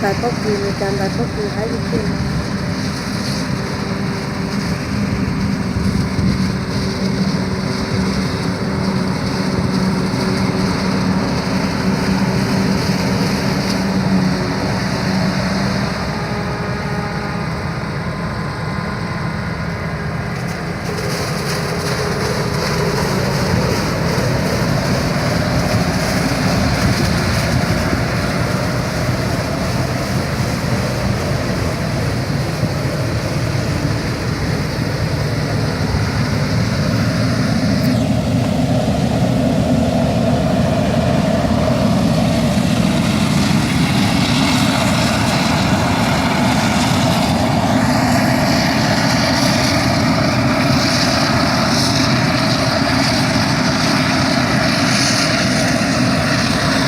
Ntais pob kws, Meskas ntais pob kws haib li tiag.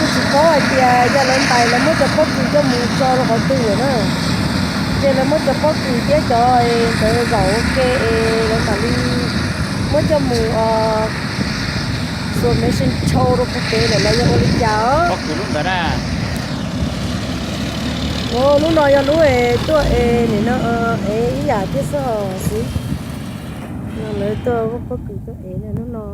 Kuj tsis paub hais tias yog lawv ntais lawv muab cov pob kws coj mus tso rau qhov twg lawm na. Ces lawv muab cov pob kws thiab cov ntawd zaum ua ke es lawv mam li muab coj mus xuas machine tshau rau puag pem lawm los yog ua li cas os. Hnub no yog lub es tuaj es nim no es ib yam thiab xwb xwb. No lawv tuaj muab pob kws tuaj ev na hnub no.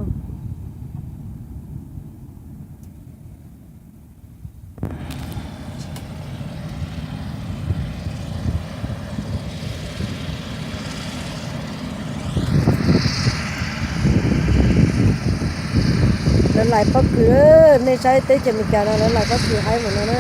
Lawv lais pob kws, nej saib teb chaws Amelikas no lawv lais pob kws haib mus no na.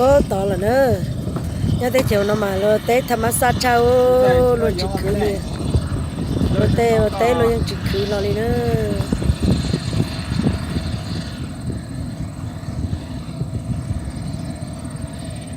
Puag tod lawm na. Nyob teb chaws no mas luag teb tham mas xaj tshaj, luag tsis khwv li. Luag tej luag teb luag yeej tsis khwv los li na.